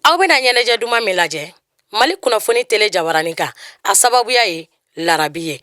Aw bɛna ɲɛnajɛ duman min lajɛ Mali kunnafoni tele jabaranin kan, a sababuya ye larabi ye.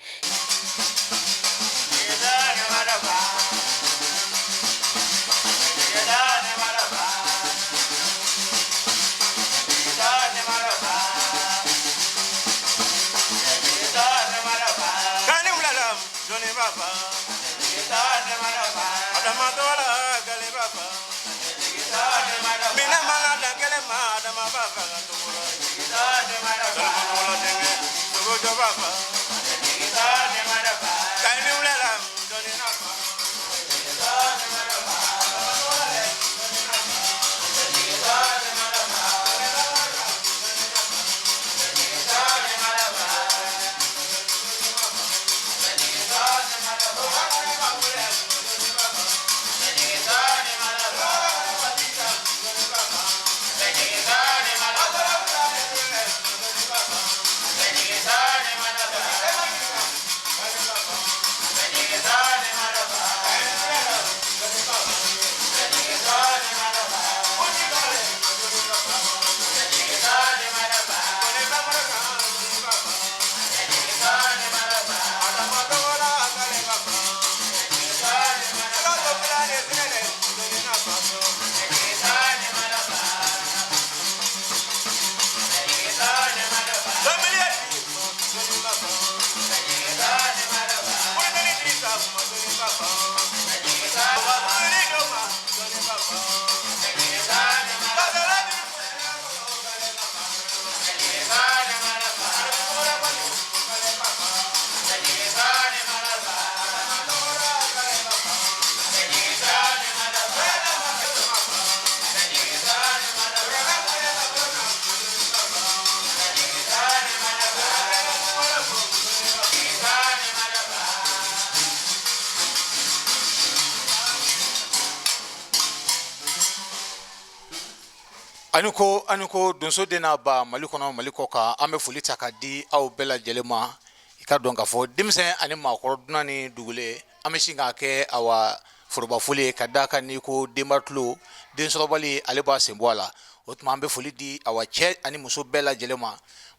Ani ko ani ko donso den n'a ba Mali kɔnɔ Mali kɔ kan, an bɛ foli ta ka di aw bɛɛ lajɛlen ma. I ka dɔn k'a fɔ denmisɛn ani maakɔrɔ, dunan ni dugulen, an bɛ sin k'a kɛ awa forobafoli ye, ka d'a kan n'i ko denba tulo, densɔrɔbali ale b'a sen bɔ a la. O tuma an bɛ foli di awa cɛ ani muso bɛɛ lajɛlen ma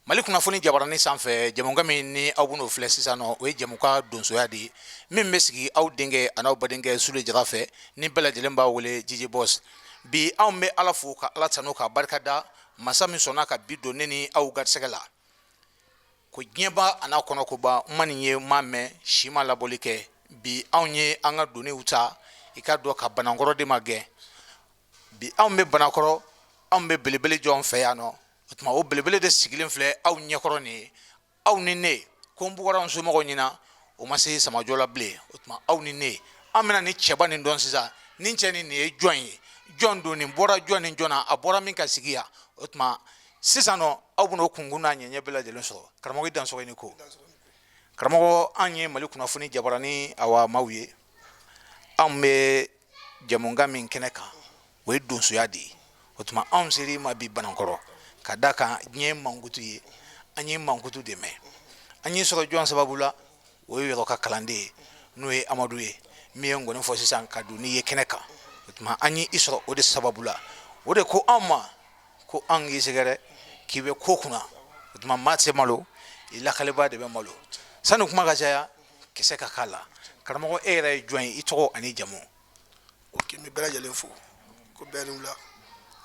Mali kunnafoni jabaranin sanfɛ. Jɛmukan min ni aw bɛn'o filɛ sisan nɔ, o ye jɛmukan donsoya de ye, min bɛ sigi aw denkɛ an'aw badenkɛ Sule Jara fɛ, ni bɛɛ lajɛlen b'a wele Jiji Boss. Bi anw bɛ Ala fo ka Ala tanu ka barika da masa min sɔnna ka bi don ne ni aw garisɛgɛ la, ko diɲɛba a n'a kɔnɔkoba n ma nin ye, n ma mɛn, si ma labɔli kɛ. Bi anw ye an ka doniw ta, i ka dɔn ka Banankɔrɔ de magɛn. Bi anw bɛ Banakɔrɔ, anw bɛ belebele jɔn fɛ yan nɔ. O tuma o belebele de sigilen filɛ aw ɲɛkɔrɔ nin ye. Aw ni ne ko n bugɔra n somɔgɔw ɲɛna, o ma se samajɔ la bilen. O tuma aw ni ne, an bɛna ni cɛba nin dɔn sisan. Nin cɛ nin ye jɔn ye? Jɔn don? Nin bɔra jɔn ni jɔn na? A bɔra min ka sigi yan? O tuma sisan nɔ, aw bɛna o kunkun n'a ɲɛɲɛ bɛɛ lajɛlen sɔrɔ. Karamɔgɔ, i dansɔgɔ, i ni ko. Karamɔgɔ, an ye Mali kunnafoni jabaranin awa maaw ye. Anw bɛ jɛmukan min kɛnɛ kan, o ye donsoya de ye. O tuma anw ser'i ma bi Banankɔrɔ, ka d'a kan diɲɛ mankutu ye, an ye mankutu de mɛn. An y'i sɔrɔ jɔn sababu la? O ye yɔrɔ ka kalanden ye, n'o ye Amadu ye, min ye ngɔni fɔ sisan ka don n'i ye kɛnɛ kan. O tuma an y'i sɔrɔ o de sababu la. O de ko anw ma ko an k'i sɛgɛrɛ, k'i bɛ ko kunna. O tuma maa tɛ malo, i lakalibaa de bɛ malo. Sani kuma ka caya, kisɛ ka k'a la. Karamɔgɔ, e yɛrɛ ye jɔn ye? I tɔgɔ ani jamu. Ok, n bɛ bɛɛ lajɛlen fo ko bɛɛ ni wula.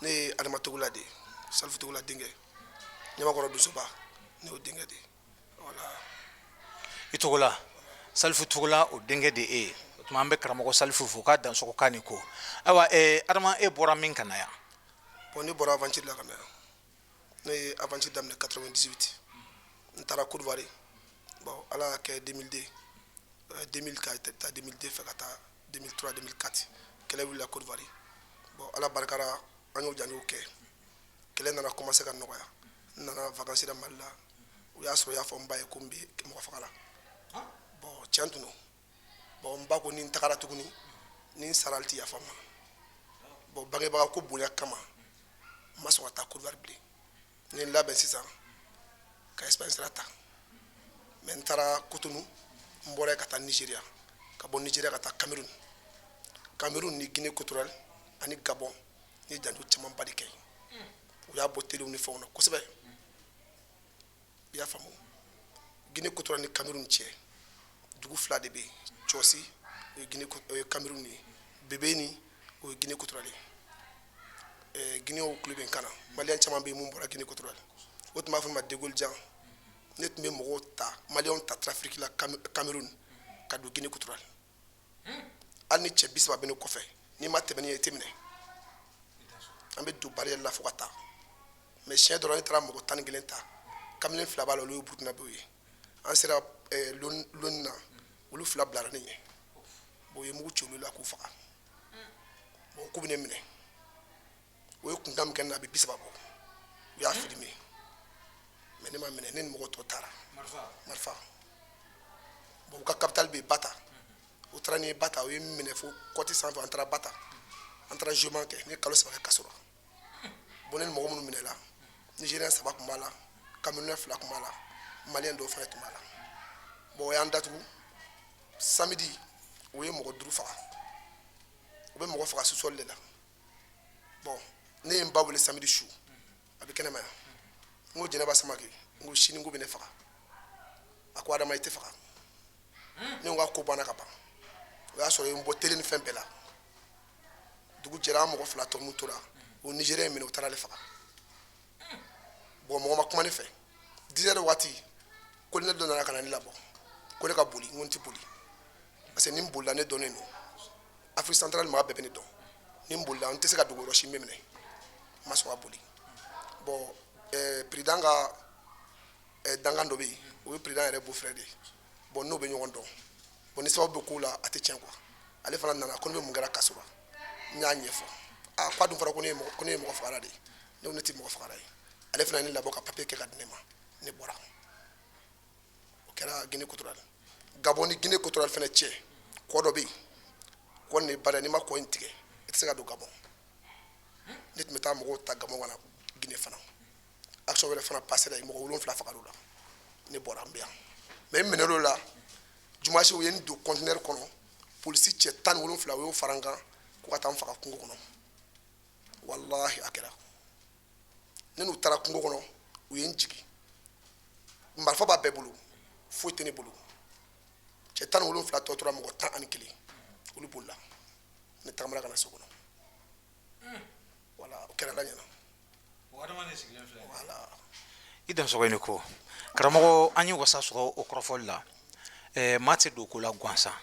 Ne ye Adama Togola de ye, Salifu Togola denkɛ, Ɲamakɔrɔ donsoba, ne y'o denkɛ de ye, voilà. I Togola, Salifu Togola, o denkɛ de e ye. O tuma an bɛ karamɔgɔ Salifu fo k'a dansɔgɔ k'a ni ko. Ayiwa, Adama, e bɔra min ka na yan? Bon, ne bɔra aventure la ka na yan. Ne ye aventure daminɛ 98, n taara Côte d'Ivoire. Bon, Ala y'a kɛ 2002, 2000 ka taa 2002 fɛ ka taa 2003, 2004, kɛlɛ wulila Côte d'Ivoire. Bon, Ala barikara, an y'o janjow kɛ, kɛlɛ nana commencer ka nɔgɔya. N nana vacances la Mali la, o y'a sɔrɔ i y'a fɔ n ba ye ko n bɛ mɔgɔ faga la. Bon, tiɲɛ tun don. Bon, n ba ko ni n tagara tuguni, ni n sara, ale tɛ yafa n ma. Bon, bangebaga ko bonya kama, n ma sɔn ka taa Côte d'Ivoire bilen. N ye n labɛn sisan ka Espagne sira ta. Mais n taara Cotonou, n bɔra yen ka taa Nigeria, ka bɔ Nigeria ka taa Cameroun. Cameroun ni Guinée équatoriale ani Gabon, n ye janjo camanba de kɛ. U y'a bɔ telew ni fɛnw na kosɛbɛ, i y'a faamu. Guinée équatoriale ni Cameroun cɛ, dugu fila de bɛ yen. Cɔsi, o ye Guinée, o ye Cameroun ye. Bébéni, o ye Guinée équatoriale ye. Guinéenw tulo bɛ n kan na. Maliyɛn caman bɛ yen mun bɔra Guinée équatoriale. O tun b'a fɔ ma De Gaulle Jan. Ne tun bɛ mɔgɔw ta, maliyɛnw ta trafic la Cameroun ka don Guinée équatoriale. Hali ni cɛ 30 bɛ ne kɔfɛ, n'i ma tɛmɛ ni ye, i tɛ minɛ. An bɛ don barrière la fo ka taa. Mais siɲɛ dɔrɔn, ne taara mɔgɔ 11 ta. Kamalen fila b'a la, olu ye Burukinabew ye. An sera loni na, olu fila bilara ne ɲɛ. Bon, u ye mugu ci olu la k'u faga. Bon, k'u bɛ ne minɛ. O ye kunkan min kɛ ne na, a bɛ 30 bɔ. U y'a filmer, mais ne ma minɛ. Ne ni mɔgɔ tɔ taara marifa. Bon, u ka capitale bɛ yen, Bata. U taara ni ye Bata, u ye n minɛ fo côte sanfɛ. An taara Bata, an taara jugement kɛ. Ne ye kalo 3 kɛ kaso la. Bon, ne ni mɔgɔ minnu minɛla, Nigérien saba tun b'a la, Camerounais fila tun b'a la, Malien dɔw fana tun b'a la. Bon, o y'an datugu. Samedi, u ye mɔgɔ duuru faga. U bɛ mɔgɔ faga sous-sol de la. Bon, ne ye n ba wele samedi su, a bɛ kɛnɛma yan. N ko Jɛnɛba Samake, n ko sini ko bɛ ne faga. A ko Adama, i tɛ faga. Ne ko k'a ko banna ka ban. O y'a sɔrɔ i ye n bɔ télé ni fɛn bɛɛ la. Dugu jɛra, an mɔgɔ fila tɔ mun tora, o Nigérien minɛ, u taara ale faga. Bon, mɔgɔ ma kuma ne fɛ. 10 heures waati, colonel dɔ nana ka na ne labɔ ko ne ka boli. N ko n tɛ boli, parce que ni n bolila, ne dɔnnen don Afrique centrale, maa bɛɛ bɛ ne dɔn. Ni n bolila, n tɛ se ka dogo yɔrɔ si, n bɛ minɛ. N ma sɔn ka boli. Bon, président ka dankan dɔ bɛ yen, o ye président yɛrɛ beau-frère de ye. Bon, n'o bɛ ɲɔgɔn dɔn. Bon, ni sababu bɛ ko la, a tɛ tiɲɛ quoi. Ale fana nana ko ne bɛ mun kɛra kaso la. N y'a ɲɛfɔ. A k'a dun fɔra ko ne ye mɔgɔ, ko ne ye mɔgɔ fagara de ye. Ne ko ne tɛ mɔgɔ fagara ye. Ale fana ye ne labɔ ka papier kɛ ka di ne ma. Ne bɔra. O kɛra Guinée équatoriale. Gabon ni Guinée équatoriale fana cɛ, kɔ dɔ bɛ yen. Kɔ nin baara, n'i ma kɔ in tigɛ, i tɛ se ka don Gabon. Ne tun bɛ taa mɔgɔw ta Gabon ka na Guinée fana. Action wɛrɛ fana passé la yen, mɔgɔ wolonfila fagar'o la. Ne bɔra, n bɛ yan. Mais n minɛn'o la dimanche, u ye n don conteneur kɔnɔ. Polisi cɛ 17, u y'o fara n kan ko ka taa n faga kungo kɔnɔ. Walahi, a kɛra. Ne n'u taara kungo kɔnɔ, u ye n jigin. Marifa b'a bɛɛ bolo, foyi tɛ ne bolo. Cɛ 17 tɔ tora mɔgɔ 11, olu bolila. Ne tagamana ka na so kɔnɔ. Wala, o kɛra la ɲɛna. Wala. I dansɔgɔ ni ko karamɔgɔ, an ye wasa sɔrɔ o kɔrɔfɔli la. Maa tɛ don ko la gansan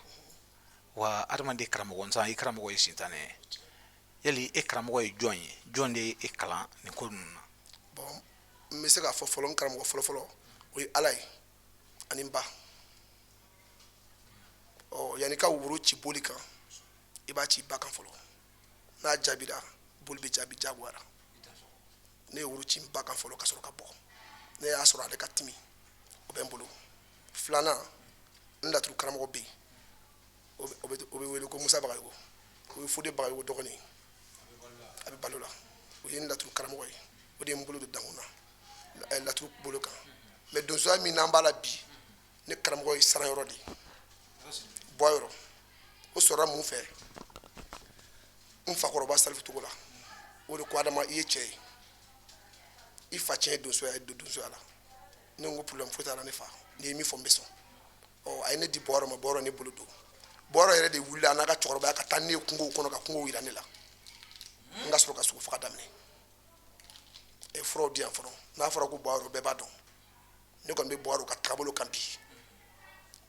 wa. Adamaden karamɔgɔ nsan, i karamɔgɔ ye sitanɛ ye. Yali e karamɔgɔ ye jɔn ye? Jɔn de ye e kalan nin ko ninnu na? Bon, n bɛ se k'a fɔ fɔlɔ, n karamɔgɔ fɔlɔ-fɔlɔ, o ye Ala ye ani n ba. Ɔ, yanni ka woro ci boli kan, i b'a ci ba kan fɔlɔ. N'a jaabira, boli bɛ jaabi jagoyara. Ne ye woro ci n ba kan fɔlɔ ka sɔrɔ ka bɔ. Ne y'a sɔrɔ ale ka timi, o bɛ n bolo. Filanan, n laturu karamɔgɔ bɛ yen, o bɛ wele ko Musa Bagayogo. O ye Fode Bagayogo dɔgɔnin ye, a bɛ balo la. O ye n laturu karamɔgɔ ye, o de ye n bolo don dankun na, laturu bolo kan. Mais donsoya min n'an b'a la bi, ne karamɔgɔ ye sarayɔrɔ de ye, bɔ yɔrɔ. O sɔrɔla mun fɛ? N fakɔrɔba Salifu Togo la, o de ko Adama, i ye cɛ ye, i fa tiɲɛ ye donsoya ye, don donsoya la. Ne ko problème foyi t'a la, ne fa, n'i ye min fɔ, n bɛ sɔn. Ɔ, a ye ne di bɔyɔrɔ ma. Bɔyɔrɔ ne bolo don. Bɔyɔrɔ yɛrɛ de wulila a n'a ka cɛkɔrɔbaya ka taa ne ye kungow kɔnɔ, ka kungow yira ne la. N ka sɔrɔ ka sogo faga daminɛ. A ye furaw di yan fɔlɔ. N'a fɔra ko bɔyɔrɔ, bɛɛ b'a dɔn. Ne kɔni bɛ bɔyɔrɔ ka taabolo kan bi.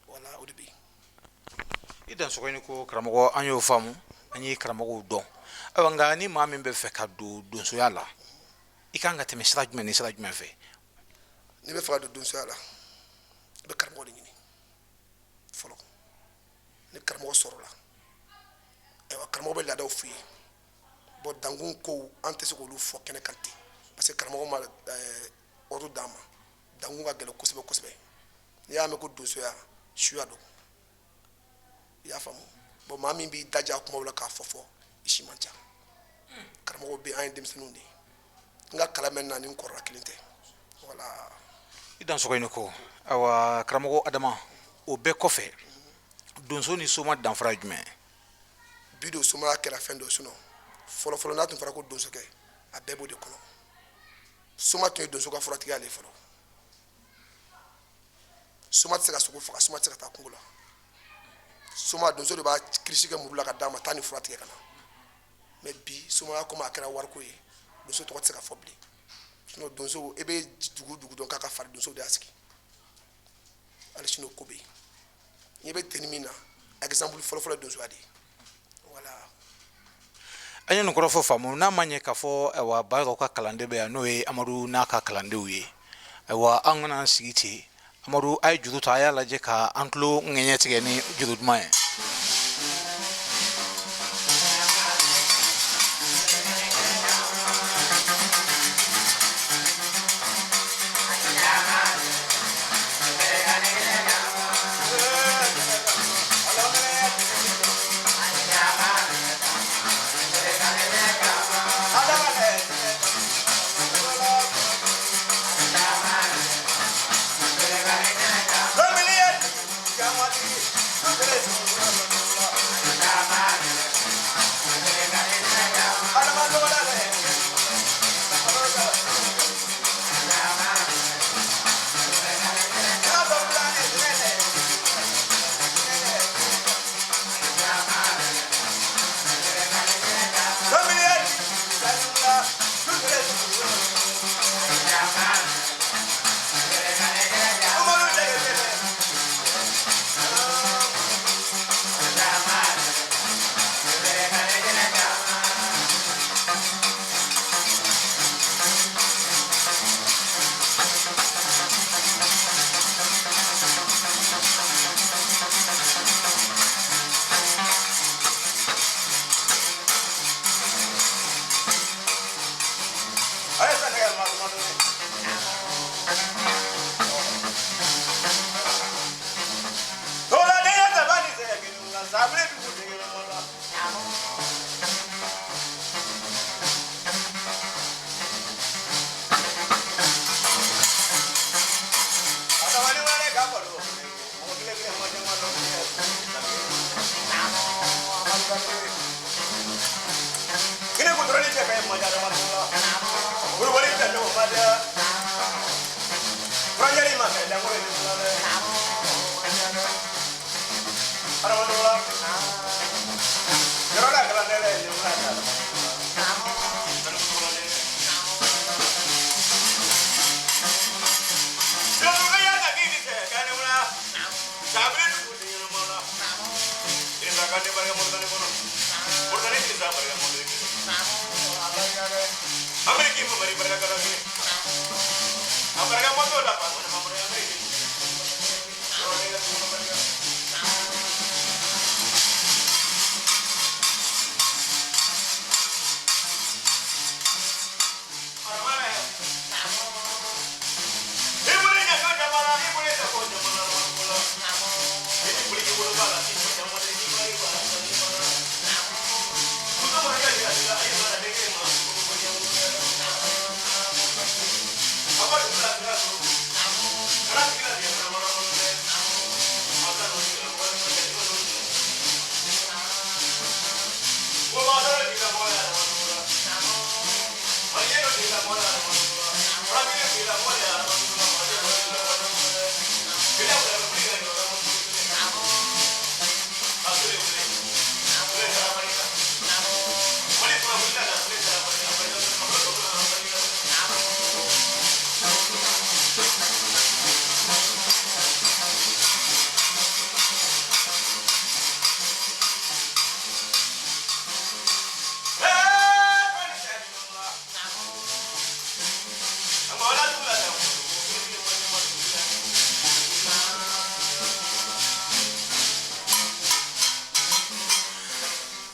Wala, o de bɛ yen. I dansɔgɔ ni ko karamɔgɔ, an y'o faamu, an ye karamɔgɔw dɔn. Ayiwa, nka ni maa min bɛ fɛ ka don donsoya la, i kan ka tɛmɛ sira jumɛn ni sira jumɛn fɛ? N'i bɛ fɛ ka don donsoya la, i bɛ karamɔgɔ de ɲini fɔlɔ. Ni karamɔgɔ sɔrɔla, ayiwa, karamɔgɔ bɛ laadaw f'i ye. Bon, dankun kow, an tɛ se k'olu fɔ kɛnɛ kan ten, parce que karamɔgɔ ma ordre d'an ma. Dankun ka gɛlɛn kosɛbɛ kosɛbɛ. N'i y'a mɛn ko donsoya, suya don. I y'a faamu? Bon, maa min b'i daja kumaw la k'a fɔ fɔ, i si man ca. Karamɔgɔw bɛ, an ye denmisɛnninw de ye. N ka kalan mɛn na ni n kɔrɔla kelen tɛ, voilà. I dansɔgɔ, i ni ko. Ayiwa, karamɔgɔ Adama, o bɛɛ kɔfɛ, donso ni soma danfara ye jumɛn? Bi don, somaya kɛra fɛn dɔ. Sinon fɔlɔ fɔlɔ, n'a tun fɔra ko donsokɛ, a bɛɛ b'o de kɔnɔ. Soma tun ye donso ka furatigiya le fɔlɔ. Soma tɛ se ka sogo faga, soma tɛ se ka taa kungo la. Soma, donso de b'a kirisi kɛ muru la ka d'a ma, taa ni fura tigɛ ka na. Mais bi, somaya komi a kɛra wariko ye, donso tɔgɔ tɛ se ka fɔ bilen. Sinon donso, e bɛ dugu dugu dɔn k'a ka farin, donso de y'a sigi. Hali sini o ko bɛ yen. N'i bɛ tenue min na, exemple fɔlɔfɔlɔ ye donsoya de ye, voilà. An ye nin kɔrɔfɔ faamu. N'a ma ɲɛ k'a fɔ, ayiwa, Bayɔrɔ ka kalanden bɛ yan, n'o ye Amadu n'a ka kalandenw ye. Ayiwa, an kana an sigi ten. Amadu, a ye juru ta, a y'a lajɛ ka an tulo ŋɛɲɛ tigɛ ni juru duman ye.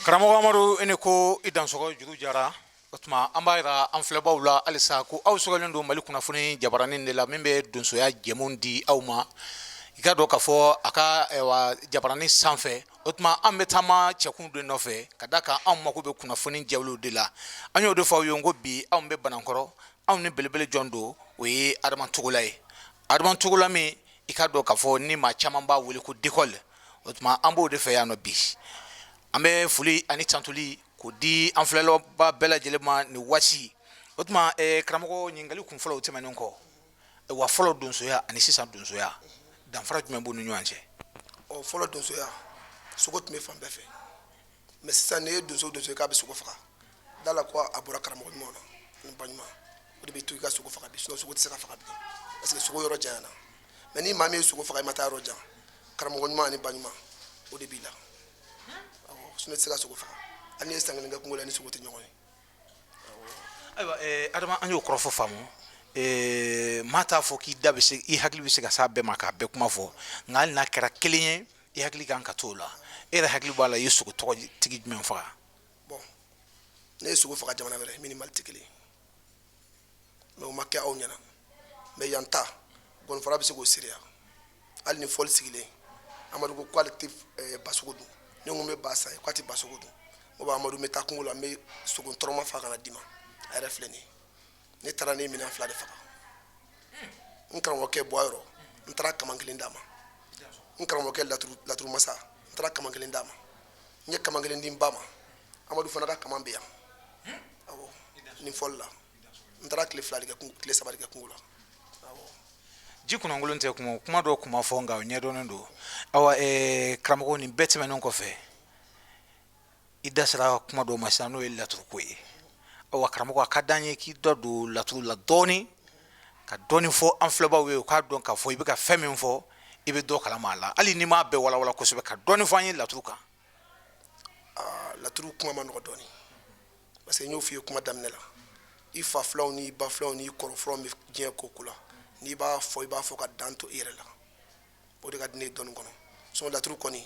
Karamɔgɔ Amadu, i ni ko, i dansɔgɔ. Juru jara. O tuma, an b'a jira an filɛbaw la halisa ko aw sɔgɔlen don Mali kunnafoni jabaranin de la, min bɛ donsoya jɛmu di aw ma. I ka dɔn k'a fɔ a ka jabarani sanfɛ. O tuma an bɛ taama cɛkun de nɔfɛ ka da kan anw mako bɛ kunnafoni jɛlenw de la. An y'o de fɔ aw ye ko bi anw bɛ Banankɔrɔ. Anw ni belebele jɔn don? O ye Adama Togola ye. Adama Togola min, i ka dɔn k'a fɔ ni maa caman b'a wele ko Dekɔli. O tuma an b'o de fɛ yan nɔ bi. An bɛ foli ani tantuli k'o di an filɛlaba bɛɛ lajɛlen ma nin waati. O tuma karamɔgɔ, ɲininkali kun fɔlɔ tɛmɛnen kɔ, wa fɔlɔ donsoya ani sisan donsoya, danfara jumɛn b'u ni ɲɔgɔn cɛ? Ɔ, fɔlɔ donsoya, sogo tun bɛ fan bɛɛ fɛ, mais sisan n'i ye donso donso k'a bɛ sogo faga da la, ko a bɔra karamɔgɔ ɲuman na ni ba ɲuman, o de bɛ to i ka sogo faga bi. Sinon sogo tɛ se ka faga bilen, parce que sogo yɔrɔ janyana. Mais ni maa min ye sogo faga, i ma taa yɔrɔ jan, karamɔgɔ ɲuman ani ba ɲuman, o de b'i la. Awɔ, sinon i tɛ se ka sogo faga. Hali n'i ye san kelen kɛ kungo la, ni sogo tɛ ɲɔgɔn ye. Ayiwa Adama, an y'o kɔrɔfɔ faamu. Maa t'a fɔ k'i da bɛ se, i hakili bɛ se ka s'a bɛɛ ma k'a bɛɛ kuma fɔ, nka hali n'a kɛra kelen ye, i hakili kan ka t'o la. E yɛrɛ hakili b'a la, i ye sogo tɔgɔ tigi jumɛn faga? Bon, ne ye sogo faga jamana wɛrɛ min ni Mali tɛ kelen ye, mais o ma kɛ aw ɲɛna. Mais yan ta gɔnifɔla bɛ se k'o seereya. Hali ni fɔli sigilen, Amadu ko k'ale tɛ basogo dun. Ne ko n bɛ ba san, k'a tɛ basogo dun. N ko Amadu, n bɛ taa kungo la, n bɛ sogo tɔrɔma faga ka na d'i ma. A yɛrɛ filɛ nin ye. Ne taara, ne ye minɛn fila de faga. N karamɔgɔkɛ bɔ yɔrɔ, n taara kaman kelen d'a ma. N karamɔgɔkɛ laturu masa, n taara kaman kelen d'a ma. N ye kaman kelen di n ba ma. Amadu fana ka kaman bɛ yan. Awɔ, nin fɔli la, n taara tile 2 de kɛ kungo, tile 3 de kɛ kungo la. Awɔ. Ji kunnankolon tɛ kuma kuma dɔw kuma fɔ, nka o ɲɛdɔnnen don. Awa karamɔgɔ, nin bɛɛ tɛmɛnen kɔfɛ, i da sera kuma dɔw ma sisan, n'o ye laturuko ye. Awa karamɔgɔ, a ka d'an ye k'i da don laturu la dɔɔni, ka dɔɔni fɔ an filɛbaw ye, u k'a dɔn k'a fɔ i bɛ ka fɛn min fɔ, i bɛ dɔ kalama a la, hali n'i m'a bɛɛ walawala kosɛbɛ, ka dɔɔni fɔ an ye laturu kan. Aa, laturu kuma ma nɔgɔ dɔɔni, parce que n y'o f'i ye kuma daminɛ la, i fa filanw n'i ba filanw n'i kɔrɔ filanw bɛ diɲɛ ko ko la. N'i b'a fɔ, i b'a fɔ ka dan to i yɛrɛ la. O de ka di ne ye dɔɔni kɔnɔ. Sinon laturu kɔni,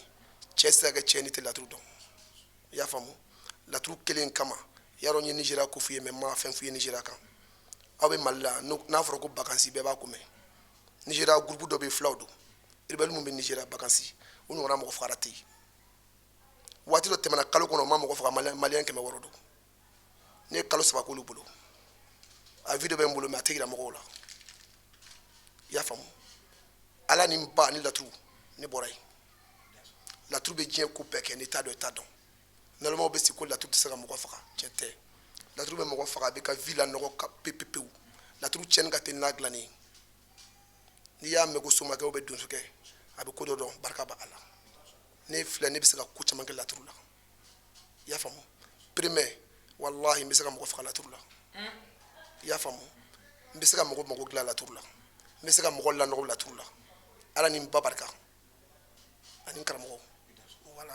cɛ tɛ se ka kɛ cɛ n'i tɛ laturu dɔn. I y'a faamu? Laturu kelen kama, yarɔ, n ye Nizeriya ko f'i ye, mais n ma fɛn f'i ye Nizeriya kan. Aw bɛ Mali la, n'a fɔra ko Bakansi, bɛɛ b'a ko mɛn. Nizeriya groupe dɔ bɛ yen, filaw don, rebelle min bɛ Nizeriya, Bakansi, u ɲɔgɔnna mɔgɔ fagara tɛ yen. Waati dɔ tɛmɛna, kalo kɔnɔ, u ma mɔgɔ faga, Malien 600 don. Ne ye kalo 3 k'olu bolo. A video bɛ n bolo, mais a tɛ yira mɔgɔw la. I y'a faamu? Ala ni n ba ni laturu, ne bɔra yen. Laturu bɛ diɲɛ ko bɛɛ kɛ. N'i t'a dɔn, i t'a dɔn. Nalɔmaw bɛ sigi ko laturu tɛ se ka mɔgɔ faga. Tiɲɛ tɛ. Laturu bɛ mɔgɔ faga, a bɛ ka vie lanɔgɔ ka pewu pewu. Laturu tiɲɛni ka teli n'a dilanni ye. N'i y'a mɛn ko somakɛ bɛ donsokɛ, a bɛ ko dɔ dɔn, barika b'a la. Ne filɛ, ne bɛ se ka ko caman kɛ laturu la. I y'a faamu? Premier, walahi, n bɛ se ka mɔgɔ faga laturu la. I y'a faamu? N bɛ se ka mɔgɔ mago dilan laturu la. N bɛ se ka mɔgɔ lanɔgɔ laturu la. Ala ni n ba barika ani karamɔgɔ, voilà.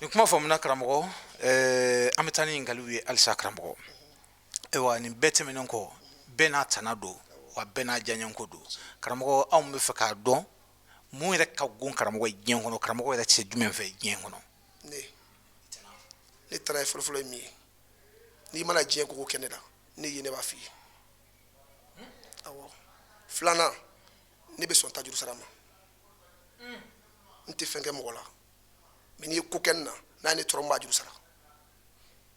Nin kuma faamuna karamɔgɔ. An bɛ taa ni ɲininkaliw ye halisa karamɔgɔ. Ayiwa, nin bɛɛ tɛmɛnen kɔ, bɛɛ n'a tana don, wa bɛɛ n'a diyaɲɛko don. Karamɔgɔ, anw bɛ fɛ k'a dɔn mun yɛrɛ ka gon karamɔgɔ ye diɲɛ kɔnɔ. Karamɔgɔ yɛrɛ tɛ se jumɛn fɛ diɲɛ kɔnɔ? Ne tana ye fɔlɔfɔlɔ ye min ye, n'i mana diɲɛ koko kɛ ne la, ne ye, ne b'a f'i ye. Awɔ. Filanan, ne bɛ sɔn tajuru sara ma. N tɛ fɛn kɛ mɔgɔ la, mais n'i ye ko kɛ n na, n'a ye ne tɔɔrɔ, n b'a juru sara.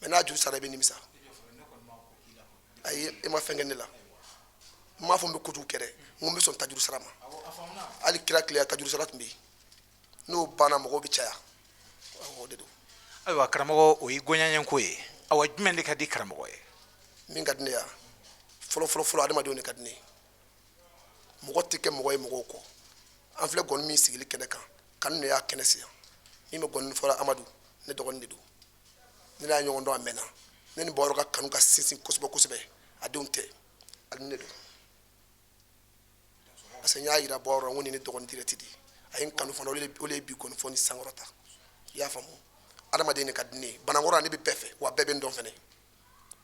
Mais n'a juru sara, i bɛ nimisa. Ayi, e ma fɛn kɛ ne la. N m'a fɔ n bɛ kojugu kɛ dɛ, n ko n bɛ sɔn tajuru sara ma. Hali kira tile tajuru sara tun bɛ yen. N'o banna, mɔgɔw bɛ caya. Awɔ, o de don. Ayiwa karamɔgɔ, o y'i goɲaɲɛko ye. Awa, jumɛn de ka di karamɔgɔ ye? Min ka di ne ye fɔlɔ fɔlɔ fɔlɔ, adamadenw de ka di ne ye. Mɔgɔ tɛ kɛ mɔgɔ ye mɔgɔw kɔ. An filɛ gɔni min sigili kɛnɛ kan, kanu de y'a kɛnɛ sisan. Min bɛ gɔni fɔra, Amadu, ne dɔgɔnin de don. Ne n'a ɲɔgɔn dɔn, a mɛnna. Ne ni Bawɔrɔ ka kanu ka sinsin kosɛbɛ kosɛbɛ. A denw tɛ, ani ne don, parce que n y'a yira Bawɔrɔ n ko nin ne dɔgɔnin direct de ye. A ye n kanu fana, o de ye bi gɔni fɔ ni sankɔrɔta. I y'a faamu? Adamaden de ka di ne ye. Banankɔrɔ, ne bɛ bɛɛ fɛ, wa bɛɛ bɛ n dɔn fɛnɛ.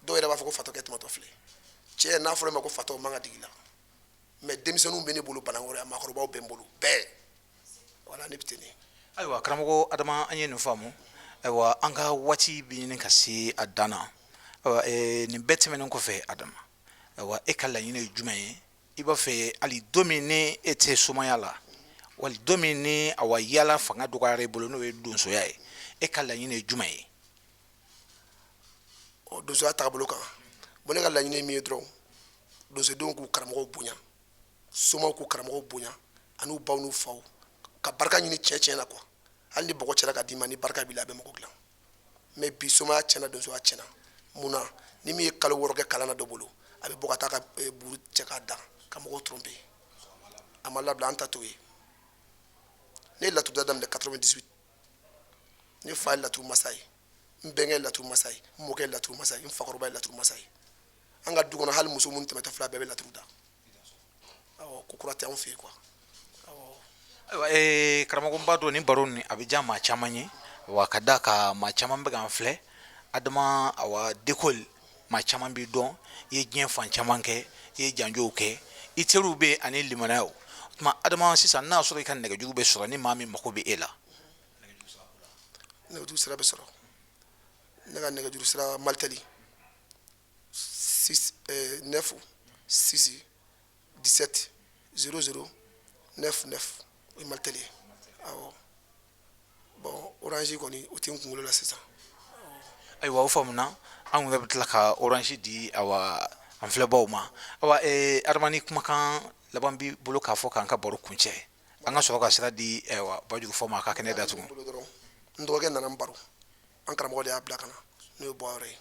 Dɔw yɛrɛ b'a fɔ ko fatɔkɛ tɛmɛtɔ filɛ. Cɛ, n'a fɔra e ma ko fatɔ, o man ka digi la. Mais denmisɛnninw bɛ ne bolo Banankɔrɔ yan, maakɔrɔbaw bɛ n bolo bɛɛ. Voilà, ne bɛ ten de. Ayiwa karamɔgɔ Adama, an ye nin faamu. Ayiwa, an ka waati bɛ ɲini ka se a dan na. Ayiwa, nin bɛɛ tɛmɛnen kɔfɛ Adama, ayiwa, e ka laɲini ye jumɛn ye? I b'a fɛ hali don min ni e tɛ somaya la, Wali don min ni awa yala fanga dɔgɔyara i bolo, n'o ye donsoya ye, e ka laɲini ye jumɛn ye? Ɔ, donsoya taabolo kan, bon, ne ka laɲini ye min ye dɔrɔn, donsodenw k'u karamɔgɔw bonya, somaw k'u karamɔgɔw bonya, an'u baw n'u faw, ka barika ɲini tiɲɛ tiɲɛ na quoi. Hali ni bɔgɔ cɛla ka d'i ma, ni barika b'i la, a bɛ mɔgɔ dilan. Mais bi, somaya tiɲɛna, donsoya tiɲɛna. Mun na? Ni min ye kalo 6 kɛ kalan na dɔ bolo, a bɛ bɔ ka taa ka buru cɛ k'a da ka mɔgɔw tromper. A ma labila, an ta t'o ye. Ne ye laturuda daminɛ 98. Ne fa ye laturu masa ye, n bɛnkɛ ye laturu masa ye, n mɔkɛ ye laturu masa ye, n fakɔrɔba ye laturu masa ye. An ka du kɔnɔ, hali muso minnu tɛmɛtɔ fila bɛɛ bɛ laturu da. Awɔ, ko kura tɛ anw fɛ yen quoi. Awɔ. Ayiwa, karamɔgɔ, n b'a dɔn nin baro nin a bɛ diya maa caman ye wa, ka d'a kan maa caman bɛ k'an filɛ. Adama, awa, Dégol, maa caman b'i dɔn, i ye diɲɛ fan caman kɛ, i ye janjow kɛ, i teriw bɛ yen ani limanayaw. O tuma Adama, sisan n'a sɔrɔ i ka nɛgɛjuru bɛ sɔrɔ, ni maa min mako bɛ e la? Nɛgɛjuru sira bɛ sɔrɔ. Ne ka nɛgɛjuru sira, Malitel, 6 9 6 17 00 9 9, o ye Malitel ye. Awɔ, bon, Orange kɔni, o tɛ n kunkolo la sisan. Ayiwa, o faamuna. Anw yɛrɛ bɛ tila ka Orange di, awa, an filɛbaw ma. Awa, Adama, ni kumakan laban b'i bolo k'a fɔ k'an ka baro kuncɛ, an ka sɔrɔ ka sira di, ayiwa, Bajuru fɔ ma, a ka kɛnɛ datugu. Bolo dɔrɔn, n dɔgɔkɛ nana n baro, an karamɔgɔ de y'a bila ka na, n'o ye bɔ yɔrɔ ye.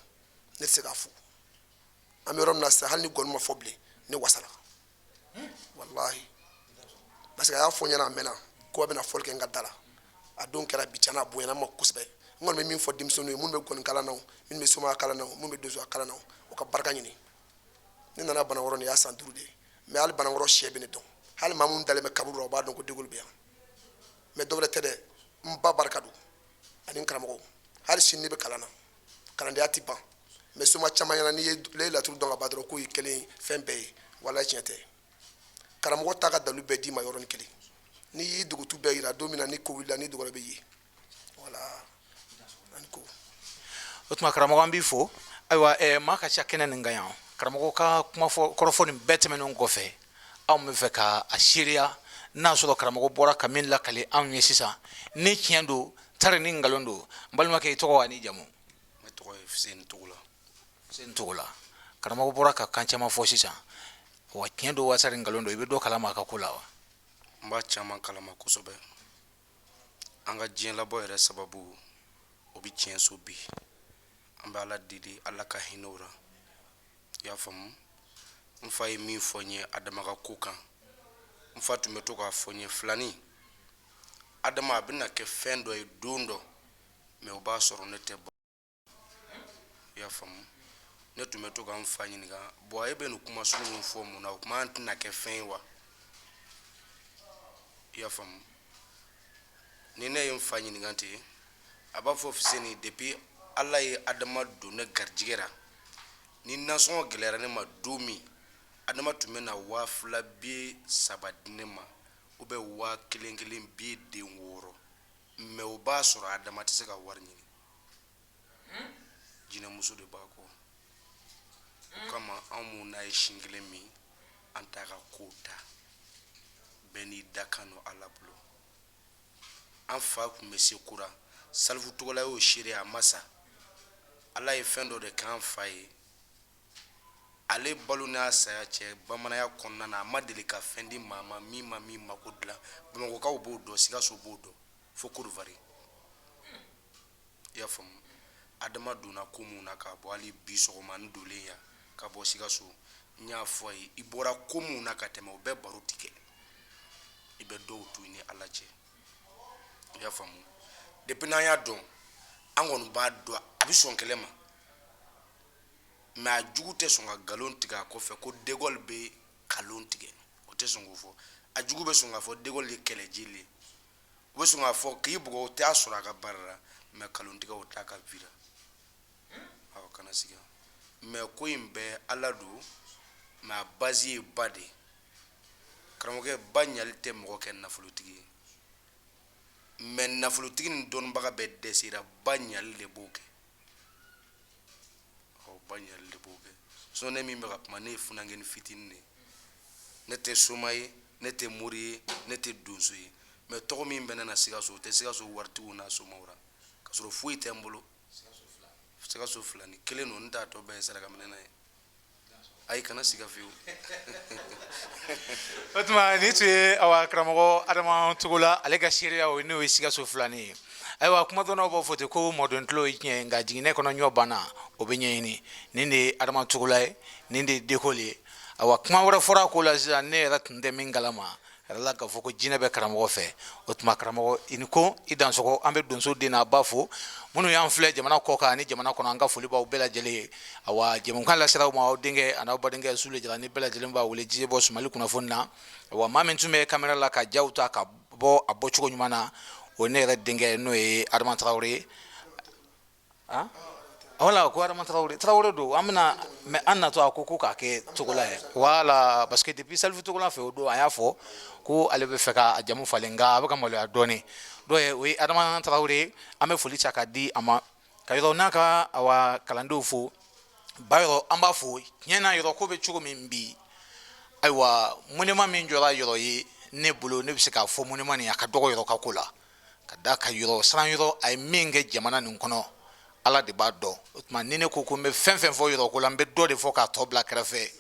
Ne tɛ se k'a fo. An bɛ yɔrɔ min na sisan, hali ni gɔni ma fɔ bilen, ne wasala walahi, parce que a y'a fɔ n ɲɛna, a mɛnna ko a bɛna fɔli kɛ n ka da la. A don kɛra bi, tiɲɛna, a bonyana n ma kosɛbɛ. N kɔni bɛ min fɔ denmisɛnninw ye, minnu bɛ gɔni kalan na o, minnu bɛ somaya kalan na o, minnu bɛ donsoya kalan na o, o ka barika ɲini. Ne nana Banankɔrɔ, nin y'a san 5 de ye, mais hali Banankɔrɔ sɛ bɛ ne dɔn, hali maa minnu dalen bɛ kaburu la, o b'a dɔn ko Dégol bɛ yan. Mais dɔwɛrɛ tɛ dɛ, n ba barika don ani n karamɔgɔ. Hali sini ne bɛ kalan na, kalandenya tɛ ban. Mais soma caman ɲɛna, n'i ye laturu dɔn ka ban dɔrɔn, k'o ye kelen fɛn bɛɛ ye. Walayi, tiɲɛ tɛ. Karamɔgɔ t'a ka dalu bɛɛ d'i ma yɔrɔnin kelen. N'i y'i dogotu bɛɛ yira, don min na ni ko wulila, ni dɔgɔrɔ bɛ ye. Wala ani ko. O tuma karamɔgɔ, an b'i fo. Ayiwa, maa ka ca kɛnɛ nin kan yan. Karamɔgɔ ka kuma fɔ kɔrɔfɔ nin bɛɛ tɛmɛnen kɔfɛ, anw bɛ fɛ ka a seereya n'a sɔrɔ karamɔgɔ bɔra ka min lakale anw ye sisan, ni tiɲɛ don tari ni nkalon don. N balimakɛ, i tɔgɔ ani jamu? Ne tɔgɔ ye Fuseni Togola. Fuseni Togola. Karamɔgɔ bɔra ka kan caman fɔ sisan wa, tiɲɛ don wa tari nkalon don? I bɛ dɔ kalama a ka ko la wa? N b'a caman kalama kosɛbɛ. An ka diɲɛ labɔ yɛrɛ sababu, o bɛ tiɲɛ so bi. An bɛ Ala deli, Ala ka hinɛ o la. I y'a faamu? N fa ye min fɔ n ye Adama ka ko kan, n fa tun bɛ to k'a fɔ n ye, filani, Adama a bɛna kɛ fɛn dɔ ye don dɔ, mais o b'a sɔrɔ ne tɛ bɔ. I y'a faamu? Ne tun bɛ to ka n fa ɲininka, bɔn, e bɛ nin kuma sugu ninnu fɔ mun na? O kuma, an tɛna kɛ fɛn ye wa? I y'a faamu? Ni ne ye n fa ɲininka ten, a b'a fɔ, Fuseni, depuis Ala ye Adama don ne garijɛgɛ ra, ni nasɔngɔ gɛlɛyara ne ma don min, Adama tun bɛ na 2000 biye 3 di ne ma, ou bien 1000 kelen biye den 6. Mais o b'a sɔrɔ Adama tɛ se ka wari ɲini, jinɛmuso de b'a kɔ. O kama, anw mun n'a ye sin kelen min, an t'a ka kow ta. Bɛɛ n'i dakan don Ala bolo. An fa tun bɛ se kura Salifu Togola y'o seere, a ma sa. Ala ye fɛn dɔ de k'an fa ye. Ale balo n'a saya cɛ, bamananya kɔnɔna na, a ma deli ka fɛn di maa ma min ma min mako dilan. Bamakɔkaw b'o dɔn, Sikaso b'o dɔn, fo Kodowari. I y'a faamu? Adama donna ko mun na k'a bɔ, hali bi sɔgɔma n donlen yan ka bɔ Sikaso, n y'a fɔ a ye, i bɔra ko mun na ka tɛmɛ, o bɛɛ baro ti kɛ, i bɛ dɔw to i ni Ala cɛ. I y'a faamu? Depuis n'an y'a dɔn, an kɔni b'a dɔn a bɛ sɔn kɛlɛ ma, mais a jugu tɛ sɔn ka nkalon tigɛ a kɔfɛ ko Dégol bɛ nkalon tigɛ, o tɛ sɔn k'o fɔ. A jugu bɛ sɔn k'a fɔ Dégol ye kɛlɛjeli ye, u bɛ sɔn k'a fɔ k'i bugɔ, o t'a sɔrɔ a ka baara la, mais nkalon tigɛ, o t'a ka vie la. Awɔ, kana siga. Mais ko in bɛɛ Ala don, mais a base ye ba de ye. Karamɔgɔkɛ, ba ɲali tɛ mɔgɔ kɛ nafolotigi ye, mais nafolotigi ni dɔnnibaga bɛɛ dɛsɛra, ba ɲali de b'o kɛ. Ɔ, ba ɲali de b'o kɛ. Sinon ne min bɛ ka kuma, ne ye funankɛni fitinin de ye. Ne tɛ soma ye, ne tɛ mori ye, ne tɛ donso ye. Mais tɔgɔ min bɛ ne na Sikaso, o tɛ Sikaso waritigiw n'a somaw ra, k'a sɔrɔ foyi tɛ n bolo. Sikaso filani kelen don, n t'a tɔ bɛɛ ye saraka minɛ na ye. Ayi, kana siga fiyewu. O tuma nin tun ye awa karamɔgɔ Adama Togola, ale ka seereya o n'o ye Sikaso filani ye. Ayiwa, kumadɔnnaw b'a fɔ ten ko mɔden tulo ye tiɲɛ ye, nka jiginɛ kɔnɔ ɲɔ banna, o bɛ ɲɛɲini. Nin de ye Adama Togola ye, nin de ye Dekoli ye. Awa, kuma wɛrɛ fɔra a ko la sisan, ne yɛrɛ tun tɛ min kalama a yɛrɛ la k'a fɔ ko jinɛ bɛ karamɔgɔ fɛ. O tuma karamɔgɔ, i ni ko i dansɔgɔ. An bɛ donso den n'a ba fo. Minnu y'an filɛ jamana kɔ kan ani jamana kɔnɔ, an ka foli b'aw bɛɛ lajɛlen ye. Awa, jɛmukan lasera aw ma aw denkɛ an'aw badenkɛ Sule Jara ni bɛɛ lajɛlen b'a wele Jije Bɔs Mali kunnafoni na. Awa, maa min tun bɛ kamera la ka jaw ta ka bɔ a bɔcogo ɲuman na, o ne yɛrɛ denkɛ, n'o ye Adama Tarawele ye. Ah wala ko Adama Tarawele, Tarawele don. An bɛna, mais an natɔ a ko ko k'a kɛ Togola ye. Voilà, parce que depuis Salifu Togola fɛ, o don a y'a fɔ ko ale bɛ fɛ ka jamu falen, nka a bɛ ka maloya dɔɔnin. Dɔw ye, o ye Adama Tarawele ye. An bɛ foli ta ka di a ma ka yɔrɔ n'a ka awa kalandenw fo. Ba yɔrɔ, an b'a fo tiɲɛ na. Yɔrɔ ko bɛ cogo min bi, ayiwa, monument min jɔra yɔrɔ ye, ne bolo, ne bɛ se k'a fɔ monument nin a ka dɔgɔ yɔrɔ ka ko la, ka da ka yɔrɔ siran yɔrɔ a ye min kɛ jamana nin kɔnɔ, Ala de b'a dɔn. O tuma ni ne ko ko n bɛ fɛn fɛn fɔ yɔrɔ ko la, n bɛ dɔ de fɔ k'a tɔ bila kɛrɛfɛ.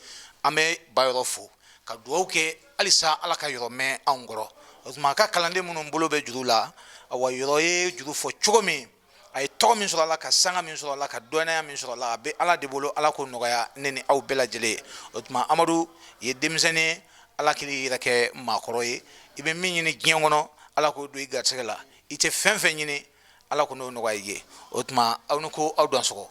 An bɛ ba yɔrɔ fo ka dugawu kɛ halisa Ala ka yɔrɔ mɛn anw kɔrɔ. O tuma a ka kalanden minnu bolo bɛ juru la, awa, yɔrɔ ye juru fɔ cogo min, a ye tɔgɔ min sɔrɔ a la, ka sanga min sɔrɔ a la, ka dɔnniya min sɔrɔ a la, a bɛ Ala de bolo. Ala k'o nɔgɔya ne ni aw bɛɛ lajɛlen ye. O tuma Amadu ye denmisɛnnin, Ala k'i yɛrɛ kɛ maakɔrɔ ye. I bɛ min ɲini diɲɛ kɔnɔ, Ala k'o don i garisɛgɛ la. I tɛ fɛn fɛn ɲini, Ala k'o nɔgɔya i ye. O tuma aw ni ko aw dansɔgɔ.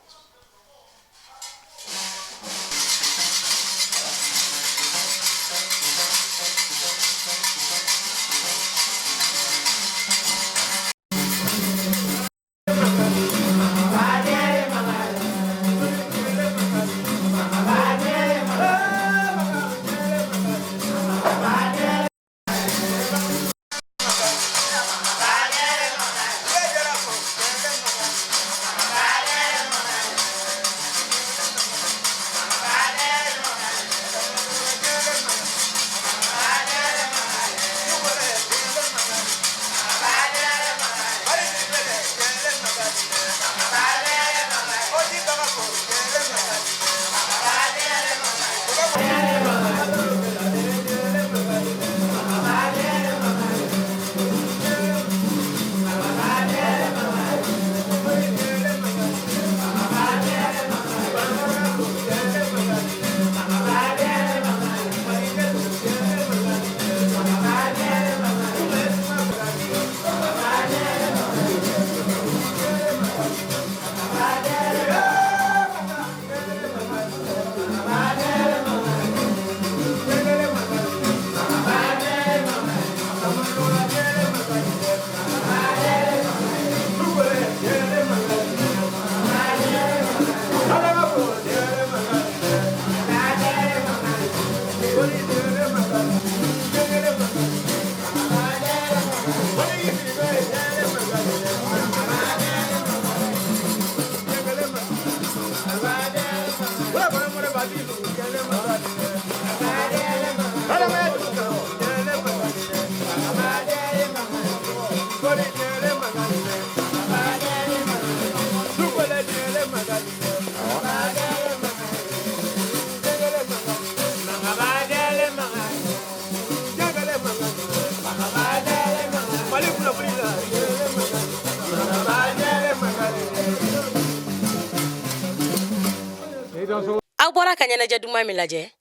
Aw bɔra ka ɲɛnajɛ duman min lajɛ,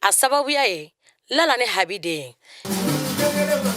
a sababuya ye Lala ni Habi den ye.